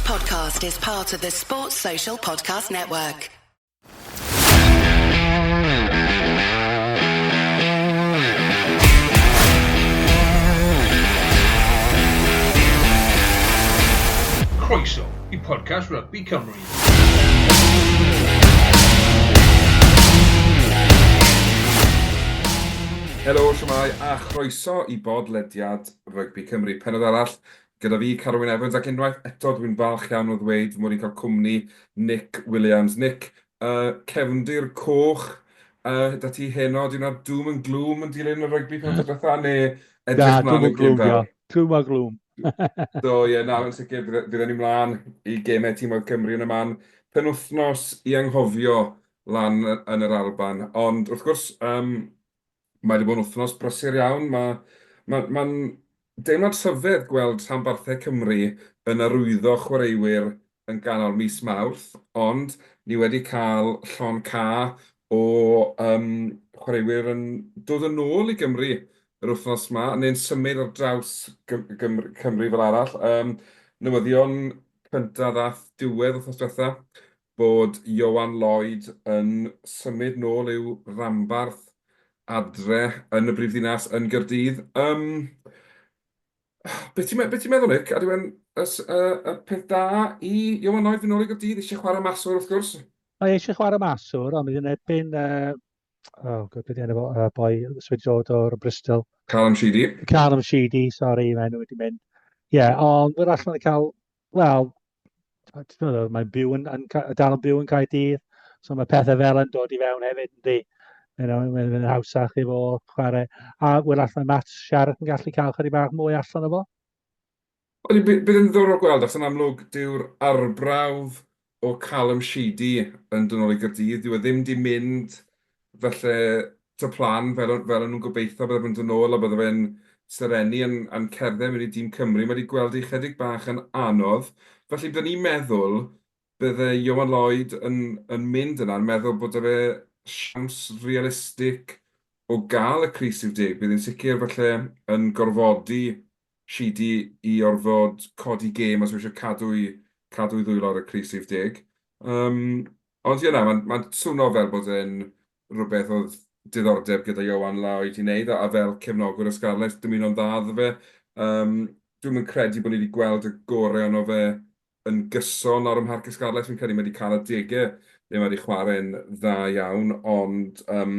podcast is part of the Sports Social Podcast Network. Croeso i podcast Rugby Cymru. Helo, shwmae, a chroeso i bodlediad Rygbi Cymru. Pennod arall gyda fi, Carwyn Evans, ac unwaith eto dwi'n falch iawn o ddweud fy mod i'n cael cwmni Nick Williams. Nick, uh, cefndir coch uh, da ti heno, di hwnna doom and gloom yn dilyn y rygbi penod diwetha, neu edrych mlaen i'r gêm fawr? Doom a gloom. Do, ie, na, yn sicr, fydden ni mlaen i gemau tîmoedd Cymru yn y man. Penwythnos i anghofio lan yn yr Alban. Ond wrth gwrs, um, mae wedi bod yn wythnos brysur iawn. Mae, mae, mae'n deimlad rhyfedd gweld rhanbarthau Cymru yn arwyddo chwaraewyr yn ganol mis Mawrth, ond ni wedi cael llond ca o um, chwaraewyr yn dod yn ôl i Gymru yr wythnos 'ma, neu'n symud ar draws Gymru, Cymru fel arall. Um, newyddion cyntaf ddath diwedd wythnos diwetha, bod Ioan Lloyd yn symud nôl i'w ranbarth adre yn y brifddinas yn Gaerdydd. Um, beth ti'n be ti meddwl, Nick? Ydy e'n y, y, y peth da i Ioan Lloyd fynd nôl i Gaerdydd? Eisiau chwarae maswr, wrth gwrs? Mae eisiau chwarae maswr, ond mae'n erbyn uh, oh, god, beth enw fo, uh, boi sydd wedi dod o'r Bristol. Callum Sheedy. Callum Sheedy, sorry, mae enw wedi mynd. Ie, yeah, ond wyr allan yn cael, wel, mae'n byw yn, yn, dal yn byw yn Caerdydd, so mae pethau fel yn dod i fewn hefyd, yndi. You know, mae'n mynd hawsach i fo chwarae. A wyr allan Matt Sharp yn gallu cael chydig bach mwy allan o fo. Wel, bydd yn ddiddorol gweld, achos yn amlwg dyw'r arbrawf o Callum Sheedy yn dod nôl i Gaerdydd, dyw e ddim 'di mynd falle to plan fel o- fel o'n nhw'n gobeithio bydde fe'n dod nôl a bydde fe'n serennu yn yn cerdded mewn i dîm Cymru. Mae 'di gweld hi chydig bach yn anodd. Felly byddwn i'n meddwl bydde Ioan Lloyd yn yn mynd yna yn meddwl bod 'da fe siawns realistig o gael y crys rhif deg. Bydd hi'n sicr falle yn gorfodi Sheedy i orfod codi gêm os yw eisiau cadw'i cadw'i ddwylo ar y crys rhif deg. Yym, ond ie na, mae'n mae'n swno fel bod e'n rhywbeth oedd diddordeb gyda Ioan Lloyd i wneud, a, a fel cefnogwr y Scarlets, dymuno'n dda iddo fe. Yym, dwi'm yn credu bod ni wedi gweld y gorau ono fe yn gyson ar ym Mharc y Scarlets. Fi'n credu mae wedi cael adegau le mae wedi chwarae'n dda iawn, ond um,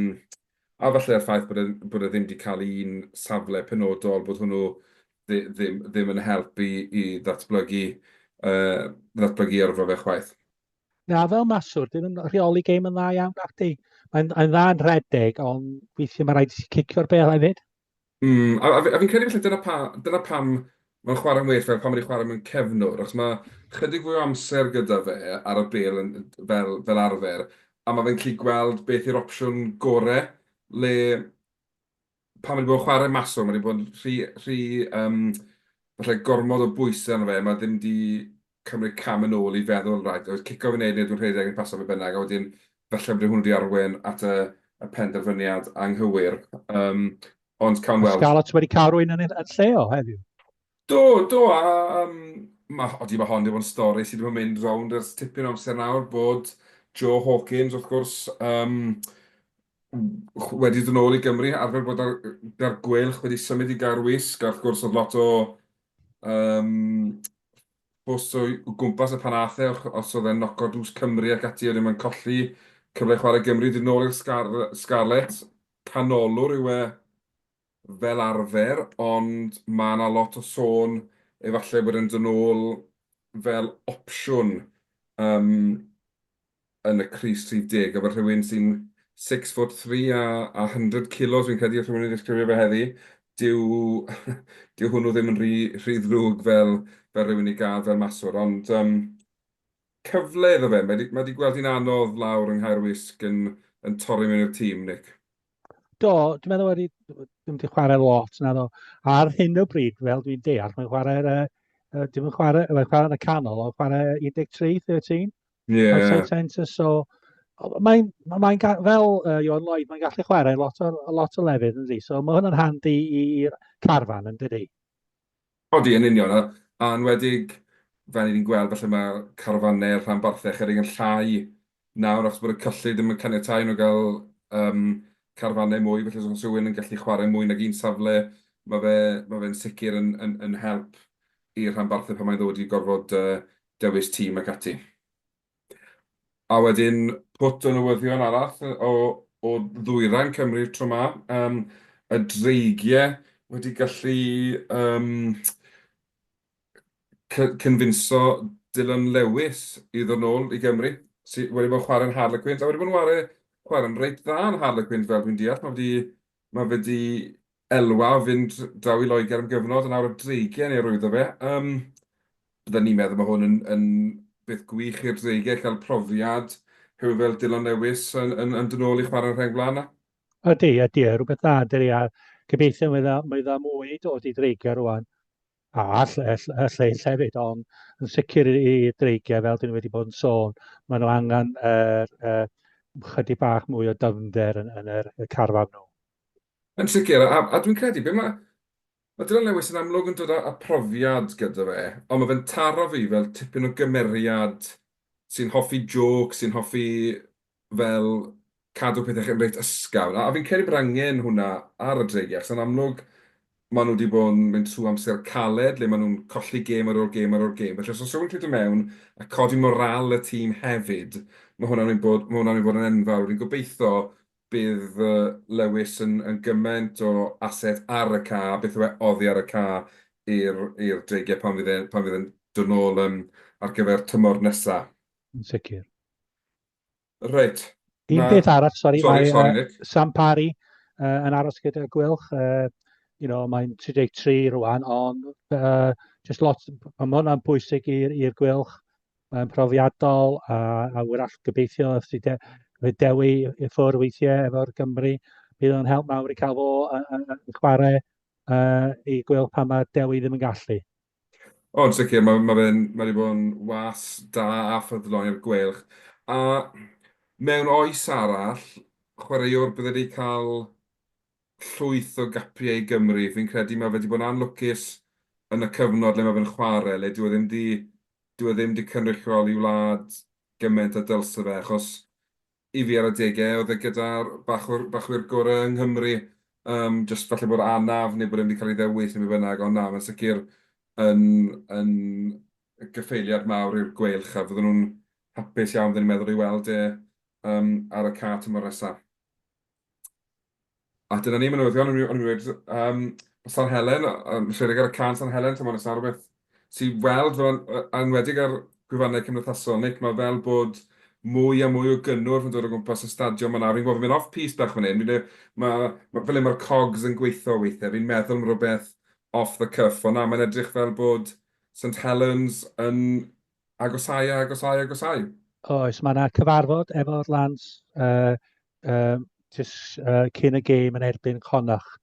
a falle'r ffaith bod e, bod e ddim wedi cael un safle penodol, bod hwnnw ddim, ddim yn helpu i ddatblygu, uh, ddatblygu yrfa fe chwaith. Na, fel maswr, dim yn rheoli gêm yn dda iawn, nacdi. Mae'n mae dda yn rhedeg, ond weithiau mae rhaid i ti cicio'r bêl hefyd. Mm, a, a, a fi'n credu falle dyna, pa, dyna pam mae'n chwarae'n well fel pan mae'n chwarae mewn cefnwr, achos mae chydig fwy o amser gyda fe ar y bêl yn, fel, fel arfer, a mae fe'n gallu gweld beth yw'r opsiwn gore, le pan mae wedi bod yn chwarae maswr, mae wedi bod yn rhy, rhy um, falle gormod o bwysau arno fe, mae ddim wedi cymryd cam yn ôl i feddwl, reit, oedd cico fi'n neud neu dwi'n rhedeg yn paso fe bynnag, a wedyn falle bod hwnnw wedi arwain at y, y penderfyniad anghywir. Um, ond cawn weld. Scarlets wedi cael rhywun yn, yn lle o heddiw. Do, do, a um, ma, odi, mae hon wedi bod yn stori sydd wedi bod yn mynd rownd ers tipyn o amser nawr, bod Joe Hawkins, wrth gwrs, um, wedi dod yn ôl i Gymru, arfer bod ar, ar Gweilch, wedi symud i Gaerwysg, a wrth gwrs oedd lot o um, ffws o'i gwmpas y pan aeth e, os oedd e'n noco drws Cymru ac ati, oedd e'n colli cyfle i chwarae Gymru, dod nôl i'r Scar Scarlets, canolwr yw e fel arfer, ond mae yna lot o sôn efallai bod e'n dod nôl fel opsiwn um, yn y crys rhif deg, efo rhywun sy'n 6 foot 3 a, a 100 kilos, fi'n credu, rhywun yn ddisgrifio fe heddi, dyw, dyw hwnnw ddim yn rhy, rhy ddrwg fel, fel rhywun i gael fel maswr, ond um, cyfle iddo fe, mae wedi, mae wedi gweld hi'n anodd lawr yng Nghaerwysg yn, yn torri mewn i'r tîm, Nick. Do, dwi'n meddwl wedi, ddim wedi chwarae lot na ddo. Ar hyn o bryd, fel dwi'n deall, mae'n chwarae, uh, dim yn chwarae, mae'n chwarae yn y canol, ond chwarae 13, 13. Yeah. Outside centre, so mae'n mae fel uh, Ioan Lloyd, mae'n gallu chwarae lot o, lot o lefydd, yndi? So mae hwnna'n handi i'r carfan, yn dydi? Odi, yn union, a, a enwedig fel ni'n gweld, falle mae carfannau rhanbarthau chydig yn llai nawr achos bod y cyllid ddim yn caniatáu i nhw gael um, carfannau mwy, felly os oes rhywun yn gallu chwarae mwy nag un safle, mae fe, mae fe'n sicr yn, yn, yn help i'r rhanbarthau pan mae'n ddod i gorfod uh, dewis tîm ac ati. A wedyn pwt o newyddion arall o, o ddwyrain Cymru tro 'ma. Um, y Dreigiau wedi gallu um, cynfinso Dylan Lewis i ddod nôl i Gymru, sydd wedi bod yn chwarae'n Harlequins, a wedi bod yn chwarae, chwarae'n reit dda yn Harlequins fel dwi'n deall. Mae wedi, mae wedi elwa o fynd draw i Loegr am gyfnod, a nawr y Dreigiau yn ei arwyddo fe. Um, bydden ni'n meddwl mae hwn yn, yn beth gwych i'r Dreigiau cael profiad rhywun fel Dylan Lewis yn, yn, yn dod nôl i chwarae'n rheng flaen 'na. Ydy, ydy, rhywbeth dda, dydy, a gobeithio mae dda, mae dda mwy i dod i Dreigiau rwan. A y lleill hefyd, ond yn sicr i Dreigiau, fel dyn ni wedi bod yn sôn, maen nhw angen yr, uh, chydig bach mwy o dyfnder yn, yn yr, y carfan nhw. Yn sicr, a, a dwi'n credu, be mae, mae Dylan Lewis yn amlwg yn dod â, â profiad gyda fe, ond mae fe'n taro fi fel tipyn o gymeriad sy'n hoffi jôcs, sy'n hoffi fel cadw pethau yn reit ysgafn. A, a fi'n credu bod angen hwnna ar y Dreigiau, achos yn amlwg maen nhw wedi bod yn mynd trwy amser caled le maen nhw'n colli gêm ar ôl gêm ar ôl gêm. Felly os oes rhywun yn gallu dod mewn a codi morâl y tîm hefyd, mae hwnna'n mynd bod, mae hwnna'n mynd bod yn enfawr. Fi'n gobeithio bydd Lewis yn yn gymaint o asset ar y ca, beth yw e, oddi ar y ca i'r i'r Dreigiau pan fydd e pan fydd e'n dod nôl yym ar gyfer tymor nesa. Yn sicr. Reit. Un Ma... peth arall, sori, sorry, mae sorry, Nick. Sam Parry uh, yn aros gyda Gwylch. Uh, you know, mae'n 33 rwan, ond uh, just lot, mae hwnna'n bwysig i'r Gwylch. Mae'n profiadol a, a wrach gobeithio os ydy de, Dewi i ffwrdd weithiau efo'r Gymru, bydd o'n help mawr i cael fo yn chwarae uh, i Gwylch pan mae Dewi ddim yn gallu. O, yn sicr, mae, mae fe'n, mae wedi bod yn was da a ffyddlon i'r Gweilch. A mewn oes arall, chwaraewr bydde wedi cael llwyth o gapiau i Gymru. Fi'n credu mae fe wedi bod yn anlwcus yn y cyfnod le mae fe'n chwarae, le dyw e ddim 'di, dyw e ddim 'di cynrychioli wlad gymaint â dylse fe, achos i fi ar adegau, oedd e gyda'r bachwr, bachwyr gorau yng Nghymru. Um, just falle bod anaf neu bod e'n wedi cael ei ddewis neu be bynnag, ond na, mae'n sicr yn, yn gyffeiliad mawr i'r Gweilch a fydden nhw'n hapus iawn, fydden ni'n meddwl, i weld e um, ar y ca tymor nesaf. A dyna ni, mae'n newyddion, o'n i'n dweud, um, San Helen, um, rhedeg ar y can San Helen, tymor nesaf, rhywbeth sy'n weld, fel, enwedig ar gwefannau cymdeithasol, Nick, mae fel bod mwy a mwy o gynnwrf yn dod o gwmpas y stadiwm yna. Fi'n gwybod, fi'n mynd off-piste bach fan hyn, fi'n ma, ma, fel mae'r cogs yn gweithio weithiau, fi'n meddwl am rhywbeth off the cuff, ond na, mae'n edrych fel bod St Helens yn agosáu a agosáu a agosáu. Oes, mae yna cyfarfod efo'r Lance uh, uh, just, uh, cyn y gêm yn erbyn Connacht.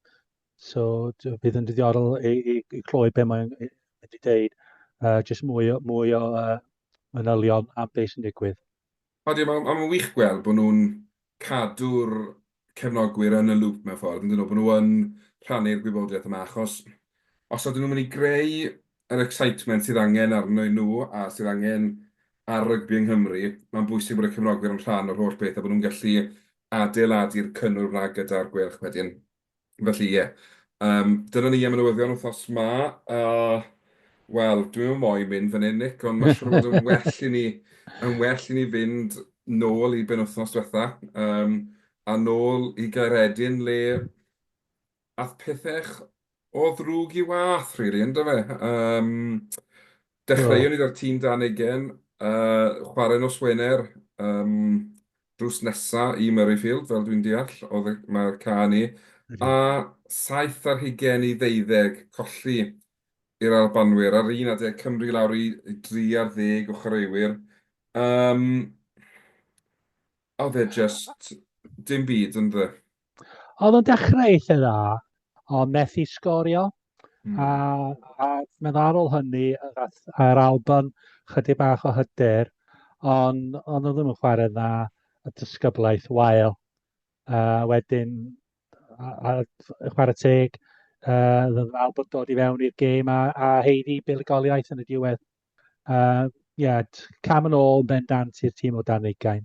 So bydd yn ddiddorol i, i, i clywed be mae'n mynd i ddeud. Uh, just mwy o, mwy o uh, manylion am beth sy'n digwydd. Odi, mae'n ma wych gweld bod nhw'n cadw'r cefnogwyr yn y loop mewn ffordd, yn dyn nhw, bod nhw yn rhannu'r gwybodaeth yma, achos os ydyn nhw'n mynd i greu yr excitement sydd angen arnyn nhw a sydd angen ar rygbi yng Nghymru, mae'n bwysig bod y cefnogwyr yn rhan o'r holl beth a bod nhw'n gallu adeiladu'r cynnwrf 'na gyda'r Gweilch wedyn. Felly ie, yym dyna ni am y newyddion wythnos 'ma. A wel, dwi'm yn moyn mynd fan hyn, Nick, ond mae'n siŵr o fod yn well i ni, yn well i ni fynd nôl i benwythnos diwetha, yym a nôl i Gaeredin le ath pethau o ddrwg i wath, rili, yndyfe? Yym, dechreuon ni 'da'r tîm dan ugain, yy, chwarae nos Wener, yym, drws nesa i Murrayfield, fel dwi'n deall, oedd y... mae'r ca ni. A 27 i 12, colli i'r Albanwyr. Ar un adeg, Cymru lawr i dri ar ddeg o chwaraewyr. Yym, oedd e jyst dim byd, yndyfe? Oedd o'n dechrau eitha dda, ond methu sgorio. Mm. A, a meddwl ar ôl hynny, a'r Alban chydig bach o hyder, ond ond oedd ddim yn chwarae dda, y disgyblaeth wael. A wedyn, a, a chwarae teg, uh, oedd yr Alban dod i fewn i'r gêm a, a heiddi buddugoliaeth yn y diwedd. Yeah, cam yn ôl bendant i'r tîm o dan ugain.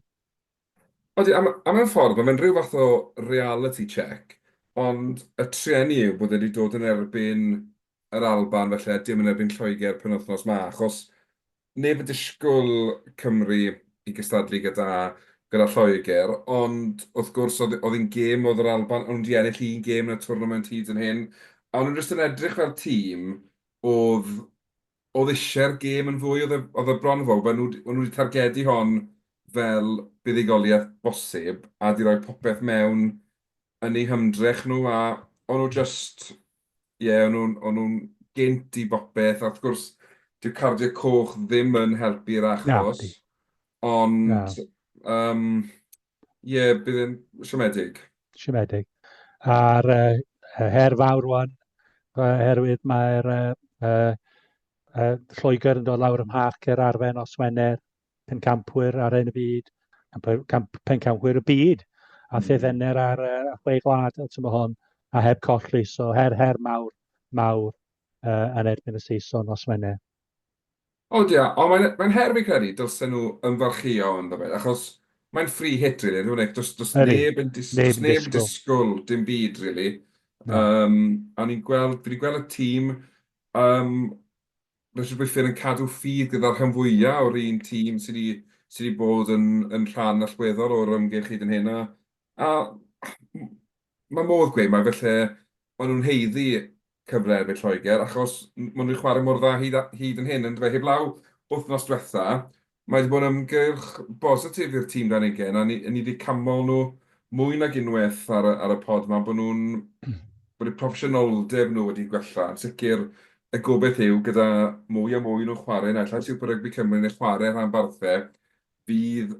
Odi, a, a mewn ffordd, mae fe'n rhyw fath o reality check, ond y trueni yw bod e wedi dod yn erbyn yr Alban felly, a dim yn erbyn Lloegr penwythnos 'ma, achos neb yn disgwyl Cymru i gystadlu gyda gyda Lloegr, ond wrth gwrs oedd oedd hi'n gêm oedd yr Alban, o'n nhw wedi ennill un gêm yn y twrnament hyd yn hyn, a o'n nhw jyst yn edrych fel tîm oedd oedd eisiau'r gêm yn fwy, oedd e oedd e bron yn fawr, fel nhw o'n nhw wedi targedu hon fel buddugoliaeth bosib a 'di rhoi popeth mewn yn eu hymdrech nhw a o'n nhw jyst, ie, o'n nhw'n o'n nhw'n gynt i bopeth a wrth gwrs dyw cardiau coch ddim yn helpu'r achos, ond yym ie, bydd e'n siomedig. Siomedig. A'r uh, her fawr rwan, oherwydd mae'r uh, uh, uh, Lloegr yn dod lawr ym Mharc yr Arfer nos Wener, pencampwyr ar ein y byd, pencampwyr y byd, a theddenner ar uh, chwe gwlad y tymor hwn, a heb colli, so her, her mawr, mawr uh, yn erbyn y Saeson nos Wener. O dia, ond mae'n mae her fi'n credu, dylsen nhw ymfalchïo ynddo fe, achos mae'n free hit really, yndyw e, Nick? Does, does neb yn, dis, neb, does neb yn disgwyl dim byd really. No. Um, a ni'n gweld, fi wedi gweld y tîm, um, Richard Whiffen yn cadw ffydd gyda'r rhan fwyaf o'r un tîm sydd wedi, sy wedi bod yn, yn rhan allweddol o'r ymgyrch hyd yn hyn. A, a mae modd gweud mai felly maen nhw'n haeddu cyfle erbyn Lloegr achos maen nhw wedi chwarae mor dda hyd, hyd yn hyn, yndyfe? Heblaw wythnos diwetha, mae wedi bod yn ymgyrch bositif i'r tîm dan ugain a ni, ni wedi canmol nhw mwy nag unwaith ar y, ar y pod 'ma bod nhw'n bod eu proffesiynoldeb nhw wedi gwella. Yn sicr, y gobaith yw gyda mwy a mwy nhw'n chwarae, naill ai Super Rugby Cymru neu chwarae rhanbarthau, fydd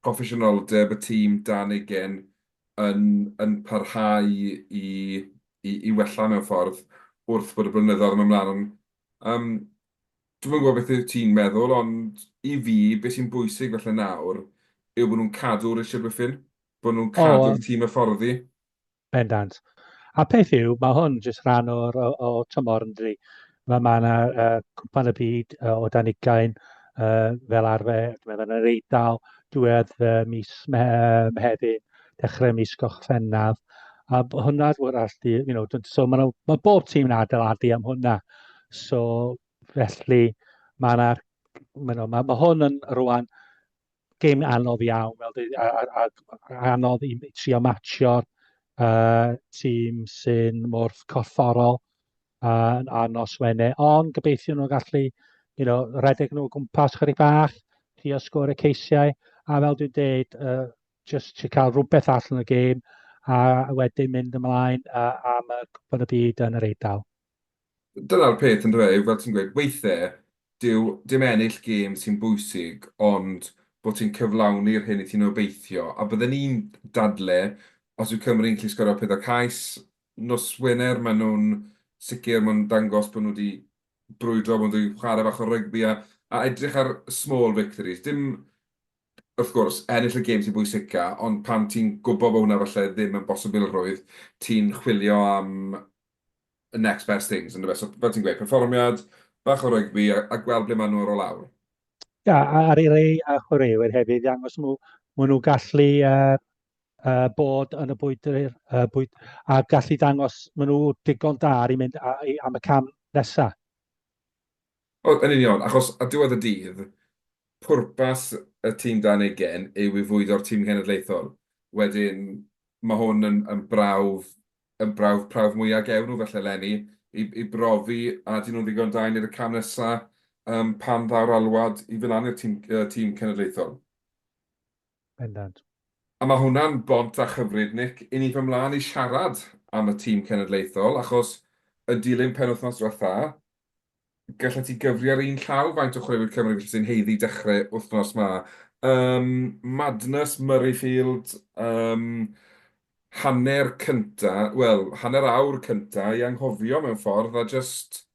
proffesiynoldeb y tîm dan ugain yn, yn parhau i, i, i wella mewn ffordd wrth bod y blynyddoedd yn mynd ymlaen. Ond, um, dwi'm yn gwybod beth wyt ti'n meddwl, ond i fi, beth sy'n bwysig falle nawr yw bod nhw'n cadw Richard Whiffin, bod nhw'n cadw'r oh, tîm hyfforddi. Bendant. A peth yw, mae hwn jyst rhan o'r, o, o tymor yn dydi. Mae ma yna uh, cwpan y byd uh, o dan ugain uh, fel arfer, dwi'n meddwl yn yr Eidal, diwedd uh, mis Mehefin, dechrau mis Gorffennaf. A hwnna dwi'n allu, you know, so mae, ma bob tîm yn adeiladu am hwnna. So felly mae yna, mae, ma, ma hwn yn rwan gêm anodd iawn, fel dweud, a, a, a, anodd i trio matchio'r uh, tîm sy'n mor corfforol uh, a nos Wener, ond gobeithio nhw'n gallu you know, redeg nhw o gwmpas chydig bach, trio sgôr y ceisiau, a fel dwi'n dweud, uh, just to cael rhywbeth allan y gêm, a wedyn mynd ymlaen uh, am y Cwpan y Byd yn yr Eidal. Dyna'r peth yndyfe, yw fel ti'n gweud, weithiau dyw dim ennill gêm sy'n bwysig, ond bod ti'n cyflawni'r hyn i ti'n obeithio. A bydden i'n dadle, os yw Cymru'n gallu sgorio pedair cais nos Wener, maen nhw'n sicr, maen nhw'n dangos bod nhw wedi brwydro, bod nhw wedi chwarae bach o rygbi a, a edrych ar small victories. Dim, wrth gwrs, ennill y gêm sy'n bwysica, ond pan ti'n gwybod bod hwnna falle ddim yn bosibilrwydd, ti'n chwilio am y next best things, yndyfe? So, fel ti'n gweud, perfformiad, bach o rygbi a, a gweld ble maen nhw ar ôl awr. Ia, a ar ei rei a chwaraewyr hefyd, i ddangos nhw, maen nhw'n gallu uh, uh, bod yn y bwydr, uh, bwyd, a gallu dangos maen nhw digon da ar i mynd a, i, am y cam nesaf. O, yn union, achos ar diwedd y dydd, pwrpas y tîm dan ugain yw i fwydo'r tîm cenedlaethol. Wedyn, mae hwn yn, yn brawf, yn brawf, prawf mwyaf gewn nhw felly eleni, i, i brofi a ydyn nhw'n ddigon da i wneud y cam nesaf um, pan ddaw'r alwad i fynd lan i'r tîm, uh, tîm cenedlaethol. Bendant. A mae hwnna'n bont a chyfrif, Nick, i ni fy mlaen i siarad am y tîm cenedlaethol, achos yn dilyn penwythnos diwetha, gallet ti gyfri ar un llaw faint o chwaraewyr Cymru felly sy'n haeddu dechrau wythnos 'ma. Um, Madness, Murrayfield, um, hanner cynta, wel, hanner awr cynta i anghofio mewn ffordd, a just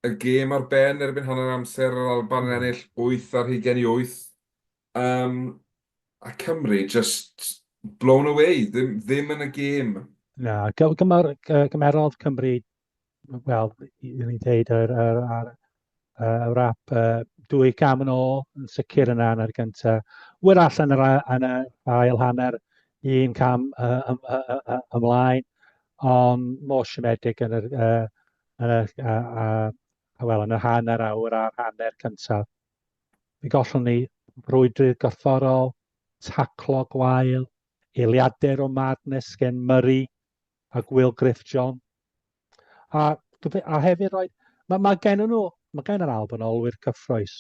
y gêm ar ben erbyn hanner amser, yr Alban yn ennill 8 ar hugain i 8. Um, a Cymru just blown away, ddim, ddim yn y gêm. Na, gymer, gymerodd Cymru, wel, i ni'n dweud, yr, yr, yr, y wrap uh, Dwy gam yn ôl yn sicr yna yn yr gyntaf. Wyrach yn yr, yn y ail hanner, un cam uh, ym, uh, uh, ymlaen, ond mor siomedig yn yr, uh, yn y, uh, uh, well, yn y hanner awr a'r hanner cyntaf. Mi gollwn ni brwydrydd gorfforol, taclo gwael, eiliadur o madness gen Murray a Gwil Griff John. A, a hefyd roedd, mae, mae gen nhw, mae gen yr Alban olwyr cyffroes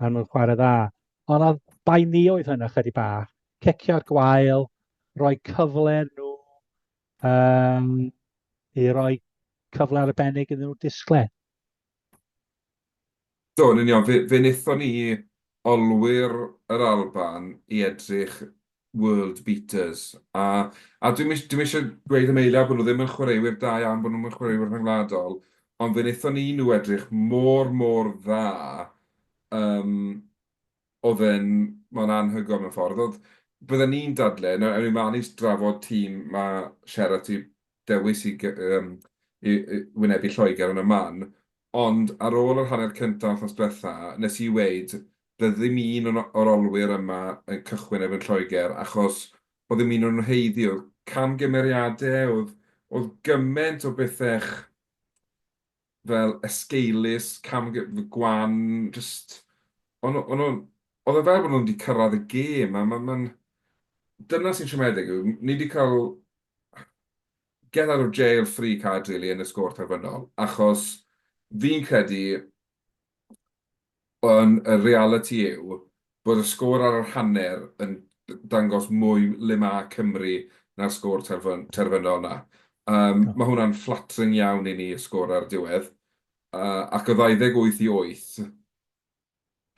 a nhw'n chwarae dda, ond a bai ni oedd hynna chydig bach, cicio'r gwael, rhoi cyfle nhw um, i roi cyfle arbennig iddyn nhw disglair. Do, yn union. Fe, fe wnaethon ni olwyr yr Alban i edrych world beaters. A, a dwi'm is- dwi'm eisiau gweud am eiliad bod nhw ddim yn chwaraewyr da iawn, bod nhw'm yn chwaraewyr rhyngwladol, ond fe wnaethon ni nhw edrych mor, mor dda. Um, oedd e'n... mae'n anhygoel mewn ffordd. Oedd... bydden ni'n dadlau, nawr ewn ni mlaen i drafod tîm mae Sherratt 'di dewis i yym i i wynebu Lloegr yn y man, ond ar ôl yr hanner cyntaf wythnos diwetha, wnes i weud bydd ddim un o'n o'r olwyr yma yn cychwyn erbyn Lloegr achos oedd ddim un o'n nhw'n haeddu, oedd camgymeriadau, oedd oedd gymaint o bethau fel esgeulus, cam gwan, jyst... O'n nhw, o'n nhw, oedd e fel bod nhw wedi cyrraedd y gêm, a mae'n... Ma dyna sy'n siomedig yw, ni wedi cael get out of jail free card really yn y sgôr terfynol, achos fi'n credu Ond y realiti yw bod y sgôr ar yr hanner yn dangos mwy le ma' Cymru na'r sgôr terfyn- terfynol 'na. Yym mae hwnna'n flattering iawn i ni, y sgôr ar y diwedd. Yy ac o 28 i 8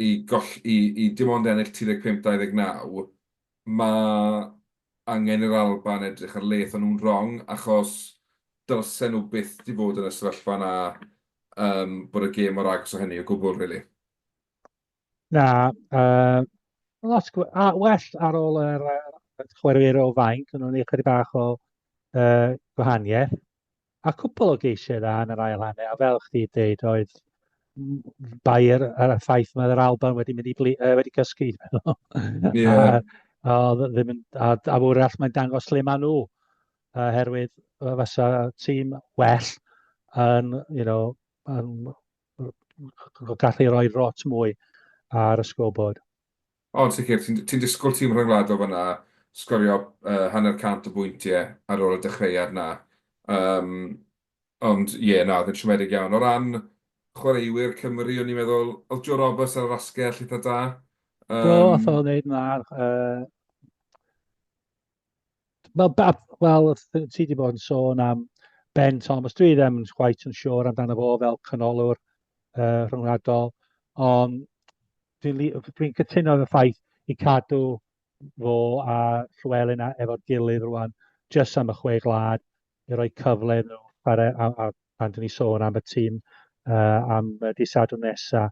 i goll- i i dim ond ennill 35 29, ma' angen i'r Alban edrych ar le aethon nhw'n wrong, achos dylsen nhw byth 'di bod yn y sefyllfa 'na, yym, bod y gêm mor agos â hynny o gwbl, rili. Na, uh, lot a well ar ôl yr uh, chwaraewyr o fainc, yn nhw'n chydig bach o uh, gwahaniaeth. A cwpl o geisiau dda yn yr ail hanner, a fel chdi dweud, oedd bai ar, ar y ffaith mae yr Alban wedi mynd i bli, uh, wedi cysgu, dwi'n meddwl. Yeah. A, a, ddim yn, a, a wrach mae'n dangos lle maen nhw, oherwydd fysa tîm well yn, you know, yn gallu rhoi rot mwy ar y scoreboard. O, yn sicr, ti'n ti disgwyl tîm rhyngwladol fan'na sgorio uh, hanner cant o bwyntiau ar ôl y dechreuad 'na. Um, ond ie, yeah, na, oedd yn siomedig iawn. O ran chwaraewyr Cymru, o'n i'n meddwl, oedd Joe Roberts ar yr asgell eitha da. Um, Do, oedd o'n neud na. Uh, Wel, wel, ti wedi bod yn sôn am Ben Thomas. Dwi ddim yn quite yn siŵr amdano fo fel canolwr uh, rhyngwladol, ond dwi'n dwi cytuno efo ffaith i cadw fo a Llywelyn efo'r gilydd rwan, jyst am y chwe gwlad, i roi cyfle iddyn nhw chwarae, a, a pan dyn ni sôn am y tîm uh, am y dydd Sadwrn nesa,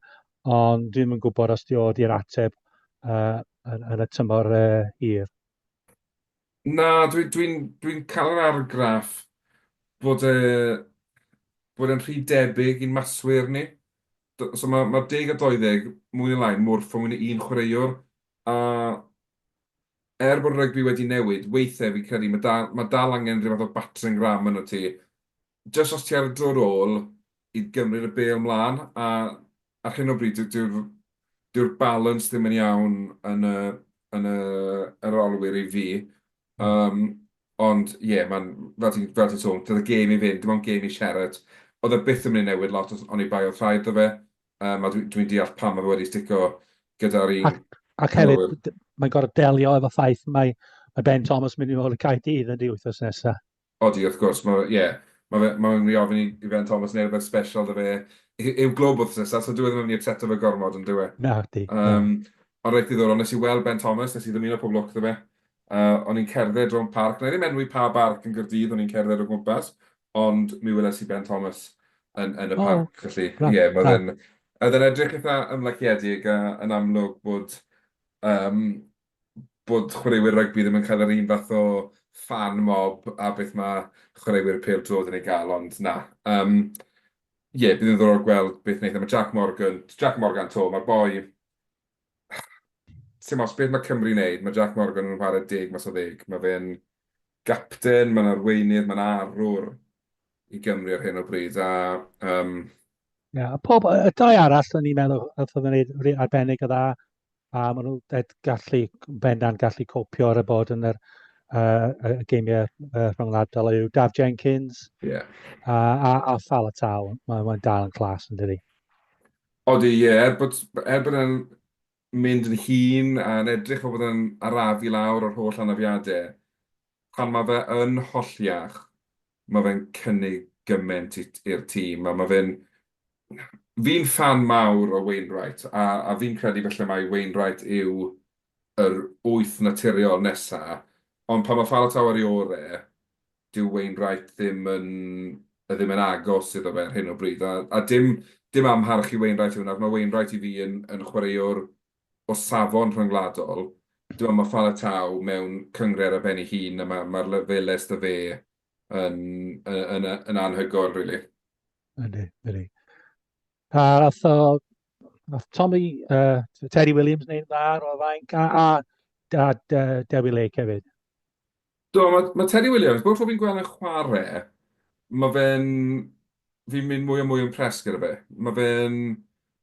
ond dwi'm yn gwybod os di o di'r ateb uh, yn, yn y tymor uh, hir. Na, dwi'n dwi, dwi cael yr argraff bod e, bod e'n rhy debyg i'n maswyr ni. So mae, mae 10 a 20 mwy neu lai morffo mwy na un chwaraewr, a er bod rygbi wedi newid, weithiau fi'n credu mae dal, mae dal angen rhyw fath o battering ram yno ti. Jyst os ti ar y dro ôl i gymryd y bêl mlaen, a ar hyn o bryd dyw'r dyw'r balance ddim yn iawn yn y yn y yr olwyr i fi. Um, ond ie, yeah, mae'n, fel ti'n fel ti'n sôn, doedd y gêm i fynd, dim ond gêm i siarad. Oedd e byth yn mynd i newid lot os oni bai oedd rhaid iddo fe. Um, a dwi'n dwi deall pam mae fe wedi stico gyda'r un Ac, ac hefyd, mae'n gorfod delio efo ffaith mae, mae Ben Thomas mynd i fod yn Caerdydd yn di wythnos nesaf. Odi, wrth gwrs, mae, ie, mae fe, mae'n mynd i ofyn i, i Ben Thomas wneud rhywbeth special 'da fe i'w glwb wythnos nesaf, so dyw e ddim yn mynd i upseto fe gormod, yn dyw e? Na, di. Um, ond reit ddiddorol, nes i weld Ben Thomas, nes i ddymuno pob lwc iddo fe. Uh, o'n i'n cerdded rownd parc, na i ddim enwi pa barc yn Gaerdydd o'n i'n cerdded o gwmpas, ond mi weles i Ben Thomas yn, yn y oh, parc, felly ie, yeah, mae e'n oedd e'n edrych eitha ymlaciedig a yn amlwg bod um, bod chwaraewyr rygbi ddim yn cael yr un fath o fan mob a beth mae chwaraewyr pêl-droed yn ei gael, ond na. Um, Ie, bydd yn ddiddorol gweld beth wneith e. Mae Jac Morgan, Jac Morgan 'to, mae'r boi... Sim ots beth mae Cymru'n wneud, mae Jac Morgan yn chwarae deg mas o ddeg. Mae fe'n gapten, mae'n arweinydd, mae'n arwr i Gymru ar hyn o bryd. A, um... Ie, a pob, y dau arall, o'n i'n meddwl, oedd yn gwneud arbennig o dda, a maen nhw'n gallu, bendant gallu copio ar y bod yn yr uh, y geimiau uh, rhyngwladol yw Daf Jenkins yeah. a, a, a Faletau. Mae'n mae dal yn clas yn dydi. Odi, ie, yeah, er bod, er bod e'n mynd yn hŷn a'n edrych fel bod e'n arafu lawr o'r holl anafiadau, pan mae fe yn holliach, mae fe'n cynnig gymaint i'r tîm, a mae fe'n... Fi'n ffan mawr o Wainwright, a a fi'n credu falle mai Wainwright yw yr wyth naturiol nesa, ond pan mae Faletau ar ei ore, dyw Wainwright ddim yn ddim yn agos iddo fe ar hyn o bryd, a a dim dim amharch i Wainwright yw hwnna, mae Wainwright i fi yn yn chwaraewr o safon rhyngwladol, dwi'n meddwl mae Faletau mewn cynghrair ar ben ei hun a ma' ma'r lefelau sy 'da fe yn yn yn anhygoel rili. Yndi, yndi. A nath o, nath Tommy, uh, Teddy Williams wneud dda ar o'r fainc, a, a, a, a Dewi Lake hefyd. Do, mae ma Teddy Williams, bob tro fi'n gweld e'n chwarae, mae fe'n... fi'n mynd mwy a mwy impressed gyda fe. Mae fe'n...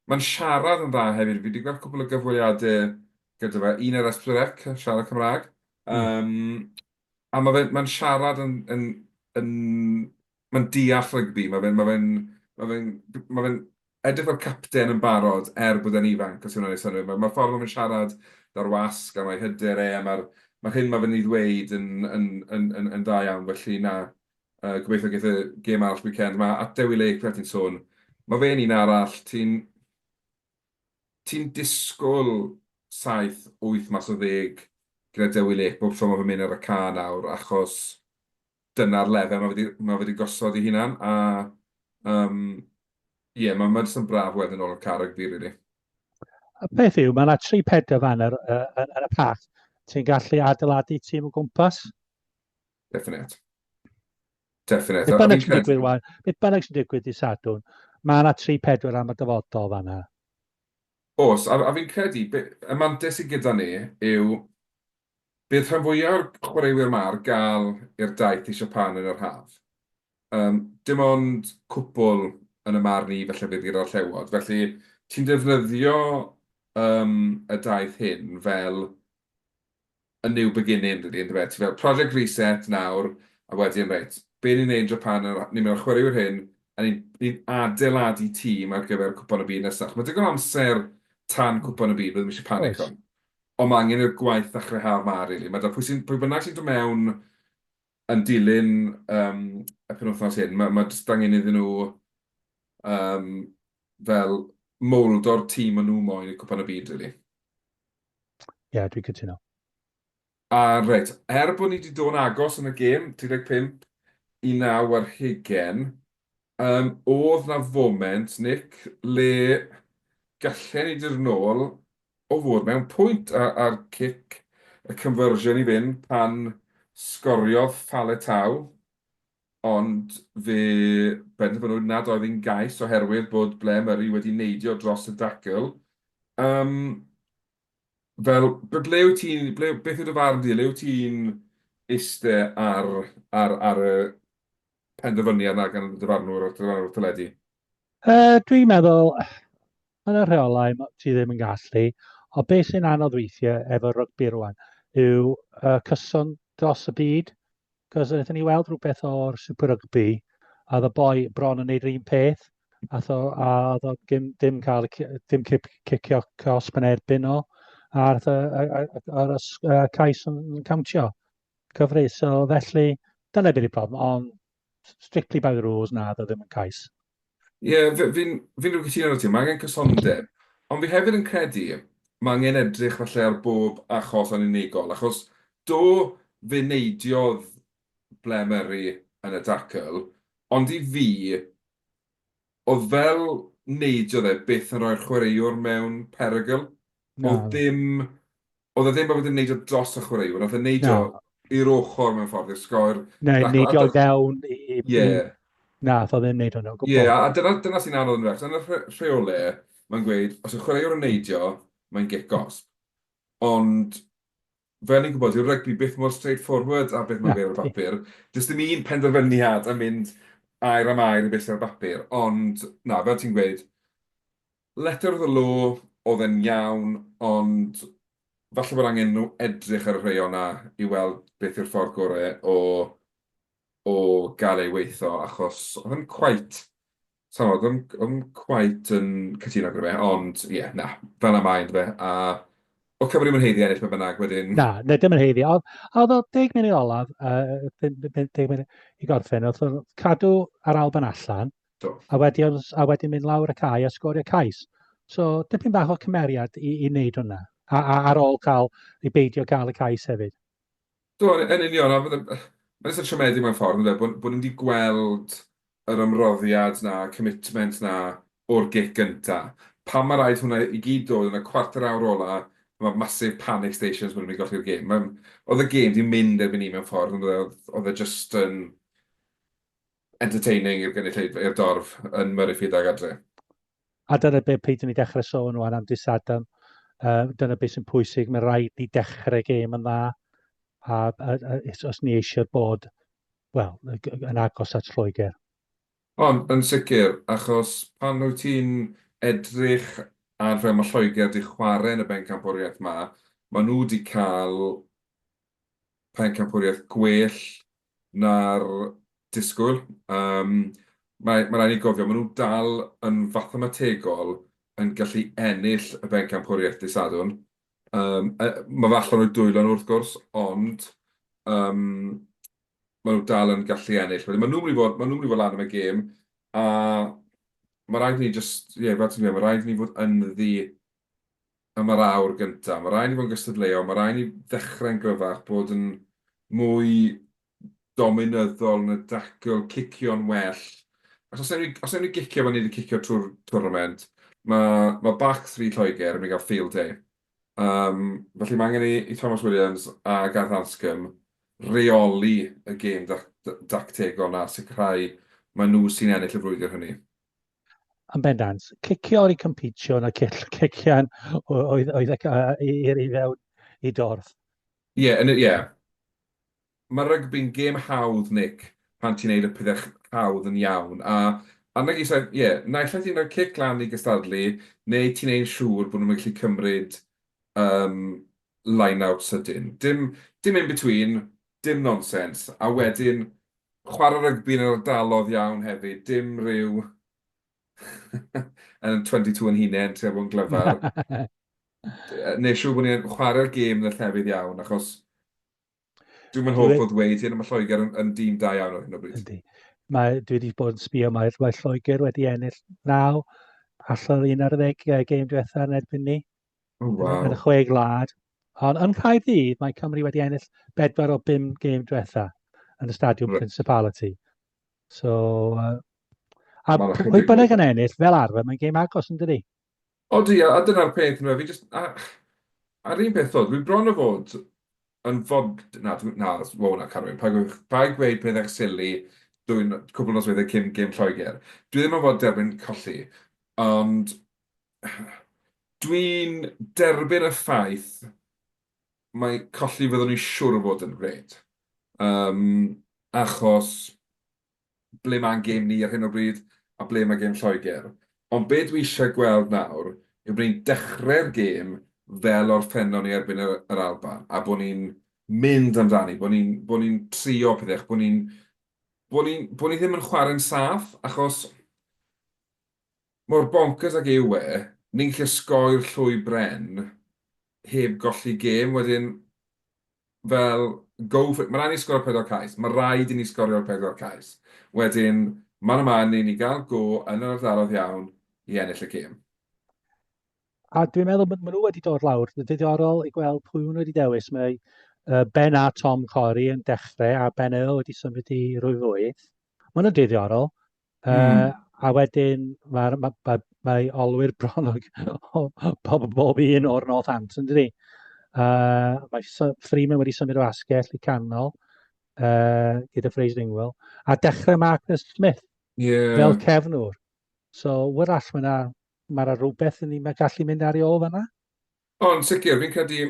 Mae'n siarad yn dda hefyd. Fi 'di gweld cwpl o gyfweliadau gyda fe, un ar S4C, yn siarad Cymraeg. Um, a mae fe'n... mae'n siarad yn, yn, yn mae'n deall rygbi, mae fe'n mae fe'n mae fe'n mae fe'n edrych fel capten yn barod er bod e'n ifanc, os yw hwnna'n gwneud synnwyr. Mae'r ma ffordd mae fe'n siarad 'da'r wasg a mae hyder e a mae'r mae'r hyn mae fe'n ei ddweud yn, yn, yn, yn, yn dda iawn. Felly na, uh, gobeithio geith e gêm arall weekend. Mae at Dewi Lake, fel ti'n sôn, mae fe'n un arall, ti'n ti'n disgwyl 7, 8 mas o 10 gyda Dewi Lake bob tro mae fe'n mynd ar y ca nawr, achos dyna'r lefel mae fe 'di mae fe 'di gosod ei hunan, a yym ie, mae ma' jyst yn braf weld yn ôl yn cae rygbi rili. Y peth yw, mae yna 3-4 fan yr, uh, yn, yn y pac. Ti'n gallu adeiladu tîm o gwmpas. Definite. Definite. Beth bynnag sy'n digwydd, wan, beth bynnag sy'n digwydd di Sadwrn, mae yna 3-4 am y dyfodol fanna. Oes, a, a fi'n credu, be, y mantais sydd gyda ni yw Bydd rhan fwya' o'r chwaraewyr 'ma ar gael i'r daith i Japan yn yr haf. Yym, dim ond cwpwl yn y marn i falle fydd gyda'r Llewod. Felly, ti'n defnyddio yym y daith hyn fel a new beginning rili, yndyfe? Ti fel project reset nawr, a wedyn reit, be ni'n neud yn Japan, ni'n mynd â'r chwaraewyr hyn, a ni'n ni'n adeiladu tîm ar gyfer Cwpan y Byd nesaf. Mae digon o amser tan Cwpan y Byd, bydd ddim eisiau panico. Oes. Ond mae angen i'r gwaith ddechrau haf 'ma rili. Mae 'da pwy sy'n... pwy bynnag sy'n dod mewn yn dilyn yym y penwythnos hyn, ma' ma' jyst angen iddyn nhw yym fel mowldo'r tîm maen nhw moyn i Cwpan y Byd rili. Ie, dwi'n cytuno. A reit, er bod ni 'di dod yn agos yn y gêm, 35 i 9 ar hugain, yym oedd 'na foment, Nick, le gallen ni 'di dod nôl o fod mewn pwynt a'r cic, y conversion i fynd pan sgoriodd Faletau, ond fe benderfynwyd nad oedd hi'n gais oherwydd bod Blair Murray wedi neidio dros y dacl. Yym, fel, ble wyt ti'n, ble, beth yw dy farn di, le wyt ti'n iste ar, ar, ar y penderfyniad 'na gan y dyfarnwr a'r dyfarnwr teledu? Uh, dwi'n meddwl, yn y rheolau, ti ddim yn gallu, ond beth sy'n anodd weithiau efo rygbi rwan yw uh, cyson dros y byd. Cos wnaethon ni weld rhywbeth o'r Super Rugby, a oedd y boi bron yn neud yr un peth, a o, a oedd o dim, dim cael, dim cicio cosb yn erbyn o, a a'r, ar y cais yn cawntio cyfri. So felly, dyna beth yw'r problem, ond strictly by the rules, na, oedd o ddim yn cais. Ie, yeah, fi'n fi, fi rhyw cytuno â ti, mae angen cysondeb. Ond fi hefyd yn credu mae angen edrych falle ar bob achos yn unigol, achos do fe neidiodd Blair Murray yn y dacl, ond i fi, Oedd fel neidiodd e byth yn rhoi'r chwaraewr mewn perygl. Na. Oedd dim... Oedd e ddim fel bod e'n neidio dros y chwaraewr, nath e neidio Na. i'r ochr mewn ffordd, i'r sgoi'r Neu dacl. neidio i fewn i... Ie. Na, ath o ddim wneud hwnna o gwbl. Ie, a dyna, dyna sy'n anodd yn fach. Yn y rheole, mae'n gweud, os yw chwaraewr yn neidio, mae'n gic gosb. Ond, fel ni'n gwybod, dyw rygbi byth mor straightforward â beth mae'n gweud ar y bapur. Does dim un penderfyniad yn mynd air am air i beth sydd ar y bapur. Ond, na, fel ti'n gweud, letter of the law, oedd e'n iawn, ond falle bod angen nhw edrych ar y rheol 'na i weld beth yw'r ffordd gorau o o gael ei weithio, achos oedd e'n quite, sa i'n gwybod, oedd e'n quite yn cytuno gyda fe, ond ie, na, fel 'na mae yndyfe, a oedd Cymru ddim yn haeddu ennill be bynnag wedyn. Na, na, dim yn haeddu, ond oedd o 10 munud olaf, 10 munud i gorffen, oedd o'n cadw ar Alban allan, Do. A wedyn, a wedyn mynd lawr y cae a sgorio cais. So, dipyn bach o cymeriad i, i wneud hwnna. A, a ar ôl cael, i beidio cael y cais hefyd. Do, yn union, a fydde... Mae'n jyst yn siomedig mewn ffordd, yndyfe, bod, bod ni wedi gweld yr ymroddiad 'na, commitment 'na o'r gic gynta. Pam mae rhaid hwnna i gyd dod yn y cwarter awr ola, mae massive panic stations bod ni'n mynd i golli'r gêm. Mae'n... Oedd y gêm 'di mynd erbyn 'ny mewn ffordd, yndoedd e? Oedd, oedd e jyst yn entertaining i'r gynulleidfa, i'r dorf yn Murrayfield ag adre. A dyna be pryd ni dechrau sôn rwan am dydd Sadwrn, uh, dyna beth sy'n pwysig, mae rhaid ni dechrau gêm yn dda, a, a, a, os ni eisiau bod, wel, yn agos at Lloegr. Ond, yn sicr, achos pan wyt ti'n edrych ar fel mae Lloegr 'di chwarae yn y bencampwriaeth 'ma, maen nhw 'di cael pencampwriaeth gwell na'r disgwyl. Yym, mae mae raid ni gofio, maen nhw dal yn fathemategol yn gallu ennill y bencampwriaeth dydd Sadwrn. Yym, yy, mae fe allan o'u dwylo nhw wrth gwrs, ond yym, maen nhw dal yn gallu ennill. Wedyn maen nhw'n mynd i fod, maen nhw'n mynd i fod lan am y gêm, a mae rhaid i ni jyst, ie, fel ti'n dweud, mae rhaid i ni fod ynddi am yr awr gyntaf. Mae rhaid ni fod yn gystadleuol, mae rhaid ni ddechrau'n gryfach, bod yn mwy dominyddol yn y dacl, cicio'n well. Achos os ewn ni, os ewn ni gicio fel ni wedi cicio trwy'r tournament, mae, mae back three Lloegr yn mynd i gael field day. Um, felly mae angen i, i Tomos Williams a Gareth Anscombe reoli y gêm dactegol 'na, sicrhau mae nhw sy'n ennill y frwydr hynny. Yn bendant. Cicio i competio na cician oedd, oedd i'r i fewn i dorf. Ie, yeah, ie. Yeah. Mae rygbi'n gêm hawdd, Nick, pan ti'n neud y pethau hawdd yn iawn. A, a nag i, ie, yeah, naill ai ti'n rhoi cic lan i gystadlu, neu ti'n neud siŵr bod nhw'n gallu cymryd um, line-out sydyn. Dim, dim in between, dim nonsense. A wedyn, chwarae rygbi yn yr ardalodd iawn hefyd, dim rhyw yn 22 yn hunain, trio bod yn glyfar. Neu siŵr bod ni'n chwarae'r gêm yn y llefydd iawn, achos dwi'm yn hoff o ddweud hyn, ond mae Lloegr yn, yn dîm da iawn ar hyn o bryd. Yndi. Mae, dwi wedi bod yn sbio, mae, mae Lloegr wedi ennill 9 allan o'r 11 gêm diwetha yn erbyn ni. Oh, wow. Yn y chwe gwlad. Ond yn Caerdydd, mae Cymru wedi ennill bedwar o bum gêm diwetha yn y Stadiwm right. Principality. So, uh, a pwy bynnag yn ennill, fel arfer, mae'n gêm agos yn dydi? Odi, a dyna'r peth, fi just, a, a'r un peth dod, dwi bron o fod yn fod, na, na, wow, na, Carwyn, paid gweud, paid gweud pethau silly dwi'n cwpl o nosweithiau cyn gêm Lloegr. Dwi ddim yn fod derbyn colli, ond Dwi'n derbyn y ffaith mai colli fyddwn ni siŵr o fod yn gwneud. Yym, achos ble mae'n gêm ni ar hyn o bryd a ble mae gêm Lloegr. Ond be dwi eisiau gweld nawr yw bod ni'n dechrau'r gêm fel orffennon ni erbyn yr, yr Alban, a bod ni'n mynd amdani, bod ni'n bod ni'n trio pethau, bod ni'n bod ni'n bod ni ddim yn chwarae'n saff, achos Mor bonkers ag yw e, ni'n gallu osgoi'r llwy bren heb golli gêm, wedyn fel go for it, mae rhaid ni sgorio pedwar cais, mae rhaid i ni sgorio'r pedwar cais. Wedyn, man a man i ni gael go yn yr ardaloedd iawn i ennill y gêm. A dwi'n meddwl maen nhw wedi dod lawr, diddorol i gweld pwy maen nhw wedi dewis. Mae Ben a Tom Corey yn dechrau a Ben Earl wedi symud i rwy fwyth. Maen nhw'n diddorol. Mm. A wedyn mae'r ma, ma, mae olwyr bron o, o, bob, bob un o'r Northampton, dydy? Mae Freeman wedi symud o asgell i canol gyda Fraser Ingwell. A dechrau Marcus Smith. Fel cefnwr. So, wrach mae yna ma rhywbeth yn ni mae gallu mynd ar ei ôl fanna. Ond sicr, fi'n credu,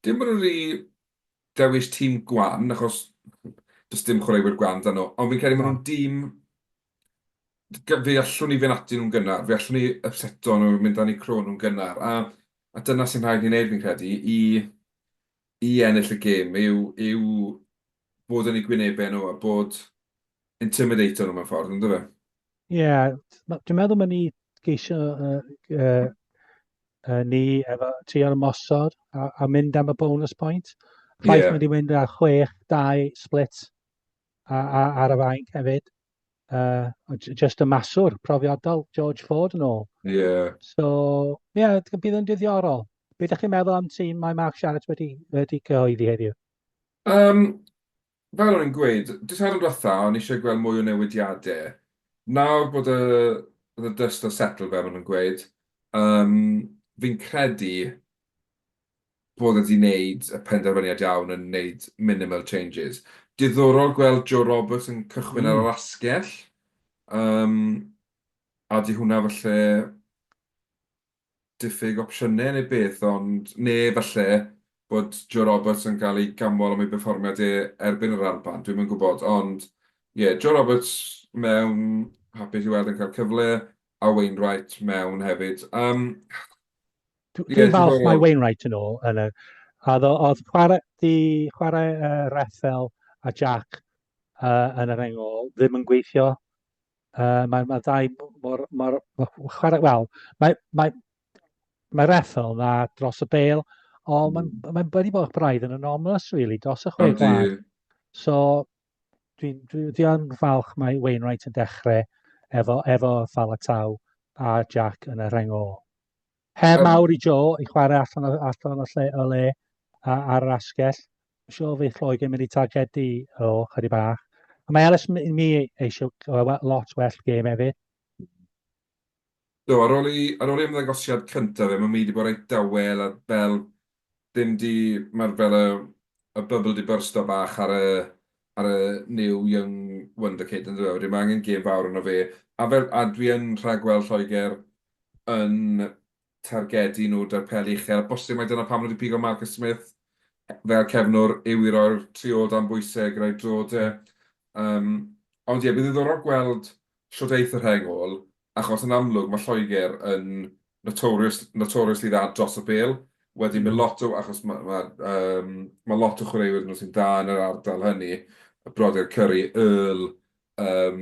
dim bod nhw wedi dewis tîm gwan, achos does dim chwaraewyr gwan 'da nhw, ond fi'n credu maen nhw'n dîm, fe allwn ni fynd atyn nhw'n gynnar, fe allwn ni ypseto nhw, mynd dan eu croen nhw'n gynnar, a a dyna sy'n rhaid ni wneud fi'n credu, i i ennill y gêm, yw yw bod yn eu gwynebau nhw a bod intimidato nhw mewn ffordd, yndyfe? Ie, yeah, dwi'n meddwl mae ni geisio ni efo trio ymosod a mynd am y bonus point. Ffaith yeah. wedi mynd ar 6-2 split ar y fainc hefyd. Just y maswr profiadol George Ford yn ôl. So, ie, yeah, bydd yn ddiddorol. Be ydych chi'n meddwl am tîm mae Mark Sharrett wedi cyhoeddi heddiw? Fel o'n i'n gweud, dydd Sadwrn diwetha, o'n i eisiau gweld mwy o newidiadau. Nawr bod y the dust has settled, fel maen nhw'n gweud, yym, fi'n credu bod e 'di wneud y penderfyniad iawn yn wneud minimal changes. Diddorol gweld Joe Roberts yn cychwyn ar yr asgell, yym, a 'di hwnna falle diffyg opsiynau neu beth, ond... neu falle bod Joe Roberts yn cael ei ganmol am ei berfformiad e erbyn yr Alban, dwi'm yn gwybod, ond ie, Joe Roberts mewn, hapus i weld e'n cael cyfle, a Wainwright mewn hefyd. Yym, Dwi'n falch mae Wainwright yn ôl. Yn y, a oedd chwarae, di chwarae Reffel a Jack yn yr engol ddim yn gweithio. Mae ma ddau mor, mor, mor chwarae, wel, mae, mae, mae Reffel na dros y bel, ond mae'n mae wedi bod braidd yn anomalous, really, dros y chwe gwlad. So, dwi'n dwi, dwi yn falch mae Wainwright yn dechrau efo Falatau a Jack yn y rheng ôl. Her mawr i Joe i chwarae allan o, allan o lle, o le a, ar yr asgell. Mae'n siŵr fydd Lloegr yn mynd i targedu o chydig bach. A mae Ellis Mi eisiau lot well gêm hefyd. Do, ar ôl i, ar ôl i ymddangosiad cyntaf fe, mae Mi wedi bod reit dawel a fel ddim di, mae'r fel y, y bubble di byrsto bach ar y, ar y new young wonder kid yn dweud. Wedyn mae angen gêm fawr arno fe. A fel, a dwi yn rhagweld Lloegr yn targedu nhw 'da'r peli uchel. Bosib mai dyna pam nhw wedi pigo Marcus Smith fel cefnwr, yw i roi'r tri ôl dan bwysau gyda'i droed e. Yym, ond ie, bydd yn ddiddorol gweld shwt eith y rheng ôl, achos yn amlwg mae Lloegr yn notorious, notoriously dda dros y bêl. Wedyn mae lot o, achos mae, mae, yym, mae lot o chwaraewyr nhw sy'n dda yn yr ardal hynny, y brodyr Curry, Earl, Yym,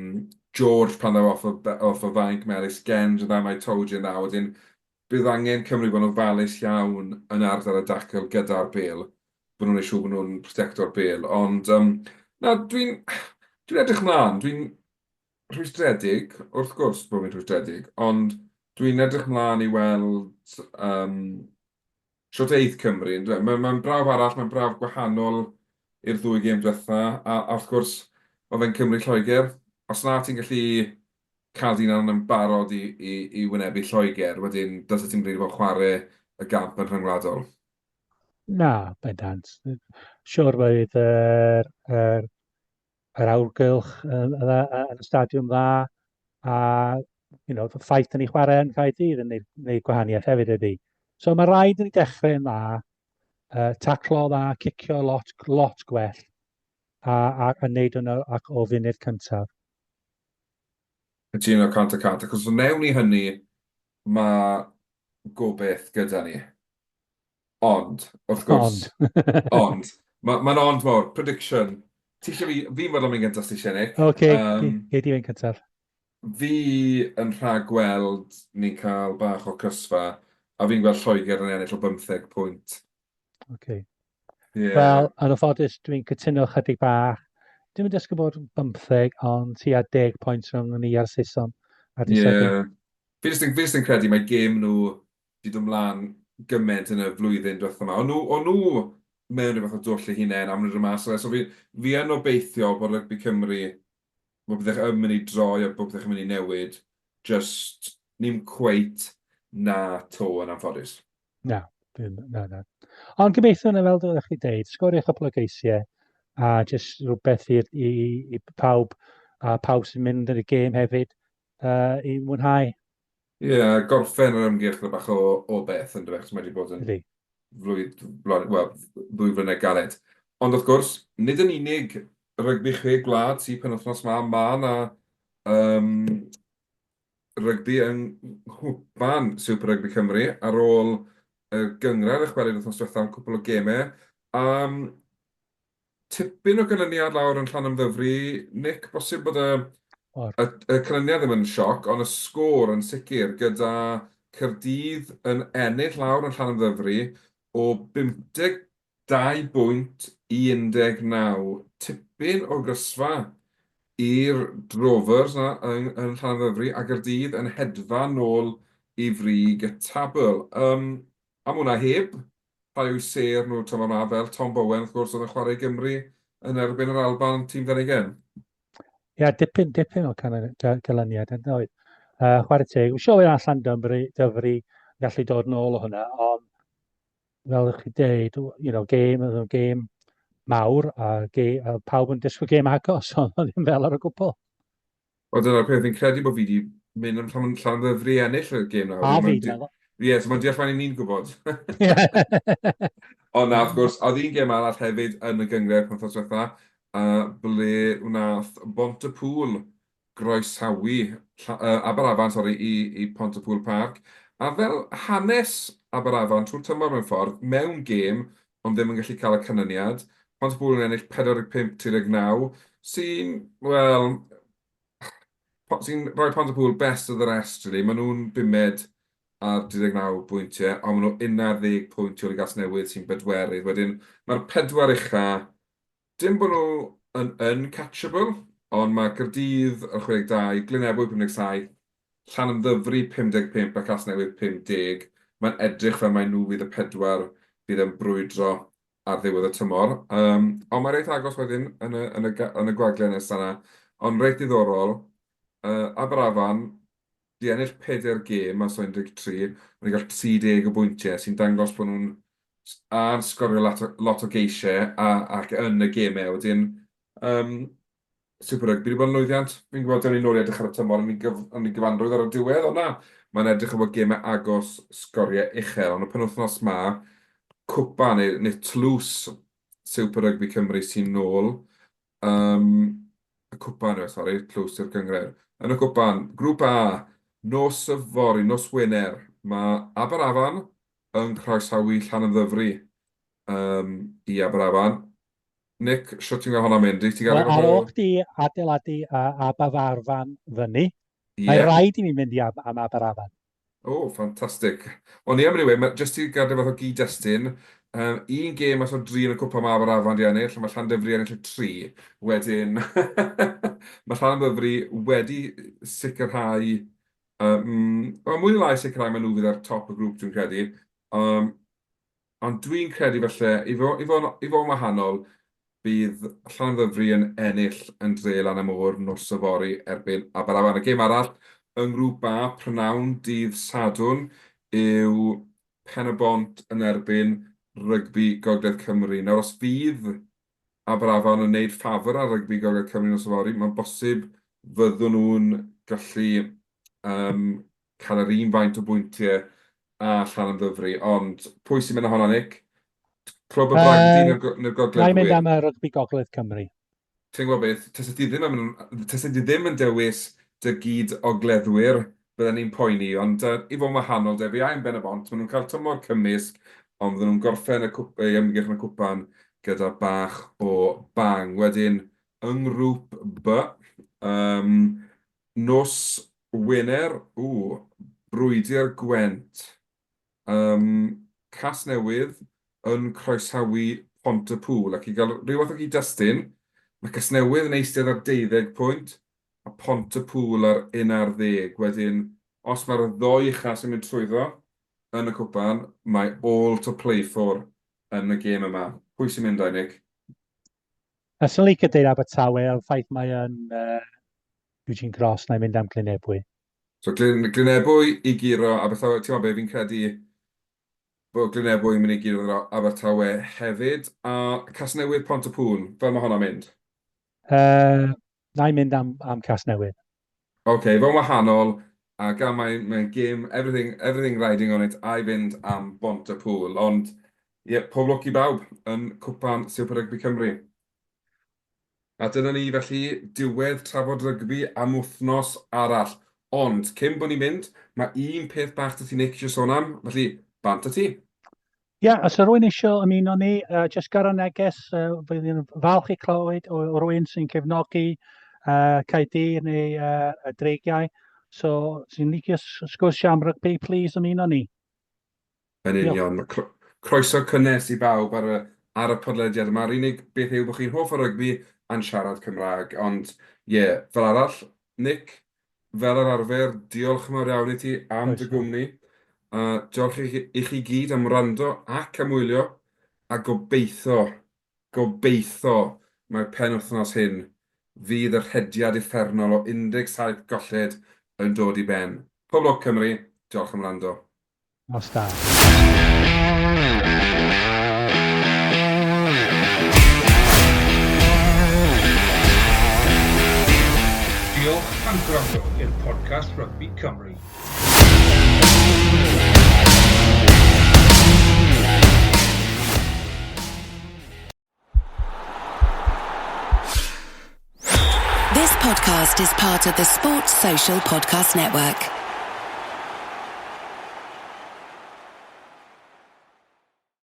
George pan ddaw off y off y fainc, mae Alex Genge yn dda, mae Itoje yn dda, wedyn bydd angen Cymru fod yn ofalus iawn yn ardal y dacl gyda'r bêl, bod nhw'n wneud siŵr bod nhw'n protecto'r bêl, ond yym na, dwi'n dwi'n edrych mlaen, dwi'n rhwystredig, wrth gwrs bod fi'n rhwystredig, ond dwi'n edrych mlaen i weld yym Shwt eith Cymru, yndyfe? Mae'n mae'n brawf arall, mae'n brawf gwahanol i'r ddwy gêm diwetha, a a wrth gwrs, ma' fe'n Cymru-Lloegr. Os na ti'n gallu cael dy hunan yn barod i i i wynebu Lloegr, wedyn dylse ti'm rili fod yn chwarae y gamp yn rhyngwladol. Na, bendant. Siwr fydd yr, yr yr awyrgylch yn, yn, yn y stadiwm dda, a you know, y ffaith yn ei chwarae yn Caerdydd yn neud, neud gwahaniaeth hefyd ydy. So mae rhaid i ni dechrau yn dda, taclo dda, cicio lot, lot gwell, a neud hwnna ac o funud cyntaf. Cytuno 100 y cant, achos os wnewn ni hynny, mae gobeith gyda ni. Ond, wrth gwrs... Ond. Ond. Mae'n ma ond mawr. Prediction. Ti eisiau fi... Fi'n fodlon mynd gyntaf os ti eisiau, Nick. Oce, um, gei di fynd cyntaf. Fi yn rhagweld ni'n cael bach o cysfa, a fi'n gweld Lloegr yn ennill o 15 pwynt. Oce. Okay. Yeah. Wel, yn anffodus, dwi'n cytuno chydig bach. Dwi'n mynd dysgu bod 15, ond tua 10 pwynt rhwng ni a'r Saeson. Ar yeah. Fi jyst yn, fi jyst yn credu mae gêm nhw 'di dod mlaen gymaint yn y flwyddyn diwetha 'ma. O'n nhw, o'n nhw mewn rhyw fath o dwll eu hunain a maen nhw'n dod mas o fe. So fi, fi yn obeithio bod rygbi Cymru, bod pethau yn mynd i droi a bod pethau yn mynd i newid. Jyst ni'm cweit 'na 'to yn anffodus. Na, ddim, na, na. Ond gobeithio na fel dylech chi deud, sgorio cwpl o geisiau a jyst rhywbeth i, i, i pawb a pawb sy'n mynd yn y gêm hefyd i mwynhau. Ie, yeah, gorffen yr ymgyrch gyda bach o beth yn dweud, mae wedi bod yn flwydd, wel, ddwy flynedd galed. Ond wrth gwrs, nid yn unig rygbi chwe gwlad sy'n penwythnos ma, mae yna rygbi yng Nghwpan Super Rygbi Cymru ar ôl y gynghrair ddychwelyd wythnos diwethaf am cwpl o gemau. Um, tipyn o ganlyniad lawr yn Llanymddyfri, Nick, bosib bod y, y, y canlyniad ddim yn sioc, ond y sgôr yn sicr, gyda Caerdydd yn ennill lawr yn Llanymddyfri o 52 bwynt i 19. Tipyn o grysfa i'r Drovers 'na yng, yn Llanymddyfri, a Gaerdydd yn hedfan nôl i frig y tabl. Um, a ma' hwnna heb rhai o'u sêr nhw tymor 'ma, fel Tom Bowen, wrth gwrs, oedd yn chwarae i Gymru yn erbyn yr Alban, tîm dan ugain. Ie, yeah, dipyn, dipyn o canlyniad yn oedd. Chwarae teg, fi'n siŵr fydd allan Dyfri, Dyfri gallu dod nôl o hwnna, ond fel ych chi dweud, you know, gêm, oedd o'n gêm mawr, a, ge, a pawb yn disgwyl gêm agos, ond oedd ddim fel ar y gwbl. Wel, dyna'r peth, fi'n credu bod fi wedi mynd am Llan Llanymddyfri i ennill y gêm nawr. A fi, dwi'n meddwl. Ie, so mae'n deall faint i ni'n gwybod. Ond na, wrth gwrs, oedd un gêm arall hefyd yn y gynghrair penwythnos diwetha, uh, ble wnaeth Bont-y-pŵl groesawu uh, Aberafan, sori, i, i Pont-y-pŵl Park. A fel hanes Aberafan trwy'r tymor mewn ffordd, mewn gêm, ond ddim yn gallu cael y canlyniad. Pontypool yn ennill 45-39, sy'n, wel, sy'n rhoi Pontypool best of the rest, really. Maen nhw'n bumed ar 39 bwyntiau, ond maen nhw 11 pwynt tu ôl i Gasnewydd sy'n bedwerydd. Wedyn, mae'r pedwar ucha, dim bod nhw yn uncatchable, ond mae Caerdydd ar 62, Glynebwy 57, Llanymddyfri 55 a Casnewydd 50. Mae'n edrych fel mai nhw fydd y pedwar fydd yn brwydro ar ddiwedd y tymor. Um, ond mae'n reit agos wedyn yn y, yn y, yn y gwagle nesaf yna. Ond reit ddiddorol, Aberafan, di ennill pedair gêm mas o 13, mae'n wedi cael 30 o bwyntiau, sy'n dangos bod nhw'n a'n sgorio lot o, lot o geisiau a, ac yn y gemau. Wedyn, um, Super Rugby wedi bod yn lwyddiant. Fi'n gwybod dewn ni nôl i edrych ar y tymor yn ei, gyf, yn ei gyfanrwydd ar y diwedd, ond na, mae'n edrych efo gemau agos, sgoriau uchel. Ond y penwythnos ma, cwpan neu, neu tlws Super Rugby Cymru sy'n nôl. Um, y cwpan yw, e, sori, tlws i'r gynghrair. Yn y cwpan, grŵp A, nos yfory, nos Wener, mae Aberafan yn croesawu Llanymddyfri um, i Aberafan. Nick, shwt ti'n gweld hwnna'n mynd? Wyt ti'n gael Wel, ar ôl chdi adeiladu Aberafan fyny, yeah. mae rhaid i mi mynd i am, am Aberafan. O, oh, ffantastig. O'n i am anyway, jyst i gadw fath o gyd-destun, um, un gêm mas o dri yn y cwpan mae Aberafan di ennill, a mae Llandyfri ennill y tri. Wedyn, mae Llandyfri wedi sicrhau, um, wel, mwy neu lai sicrhau maen nhw fydd ar top y grŵp dwi'n credu. Um, Ond dwi'n credu falle, i fo- i fod i fod yn wahanol, bydd Llanymddyfri yn ennill yn dre lan y môr nos yfory erbyn Aberafan. Y gêm arall yng Ngrŵp A prynhawn dydd Sadwrn yw Pen-y-bont yn erbyn Rygbi Gogledd Cymru. Nawr os fydd Aberafan yn wneud ffafr ar Rygbi Gogledd Cymru nos yfory, mae'n bosib fyddwn nhw'n gallu um, cael yr un faint o bwyntiau a Llanymddyfri, ond pwy sy'n mynd â honna, Nick? Clwb y Bragdy neu'r neu Gogledd? Mae'n mynd am y Rygbi Gogledd Cymru. Ti'n gwybod beth, tase ti ddim yn, tase ti ddim yn dewis dy gyd ogleddwyr, bydden ni'n poeni, ond uh, i fod yn wahanol, de, fi a'n Ben y Bont, maen nhw'n cael tymor cymysg, ond fydden nhw'n gorffen y, cwp, ei ymgyrch yn y cwpan gyda bach o bang. Wedyn, yng ngrŵp B, um, Nos Wener, ww, Brwydr Gwent. Yym, Casnewydd yn croesawu Pont-y-pŵl, ac i gael rhyw fath o gyd-destun, mae Casnewydd yn eistedd ar deuddeg pwynt, a Pont-y-pŵl ar unarddeg. Wedyn, os mae'r ddou ucha sy'n mynd trwyddo yn y cwpan, mae all to play for yn y gêm yma. Pwy sy'n mynd â Nick? Fyswn licio deud Abertawe, ond ffaith mae yn uh, Eugene Cross, na i mynd am Glynebwy. So Glyn, Glynebwy i guro Abertawe, ti'n meddwl be, fi'n credu bod Glynebwy yn mynd i guro Abertawe hefyd, a Casnewydd Pont-y-pŵl, fel mae hwnna'n mynd? Na i mynd am, am Casnewydd. Oce, okay, fo'n wahanol, a gan mae'n mae gêm, everything, everything riding on it, a i fynd am Bont-y-pŵl. Ond, ie, yeah, pob lwc i bawb yn Cwpan Super Rugby Cymru. A dyna ni felly, diwedd trafod rygbi am wythnos arall. Ond, cyn bod ni'n mynd, mae un peth bach 'da ti Nick eisiau sôn am, felly bant â ti. Ie, yeah, os yw rhywun eisiau ymuno ni, uh, just gyrra neges, fydd ni'n falch i clywed o, o rhywun sy'n cefnogi Caerdydd neu y Dreigiau. So, sy'n licio sgwrsio am rygbi, please ymuno ni. Yn union. Mae cro croeso cynnes i bawb ar y, ar y podlediad yma. Yr unig beth yw bod chi'n hoff o rygbi a'n siarad Cymraeg. Ond ie, yeah, fel arall, Nick, fel yr arfer, diolch yn fawr iawn i ti am dy gwmni. A diolch i chi, i chi gyd am wrando ac am wylio. A gobeithio, gobeithio mae'r penwythnos hyn fydd y rhediad uffernol o 17 golled yn dod i ben. Pob lwc Cymru, diolch am wrando. Nos da. Diolch am gwrando i'r podcast Rygbi Cymru. This podcast is part of the Sports Social Podcast Network.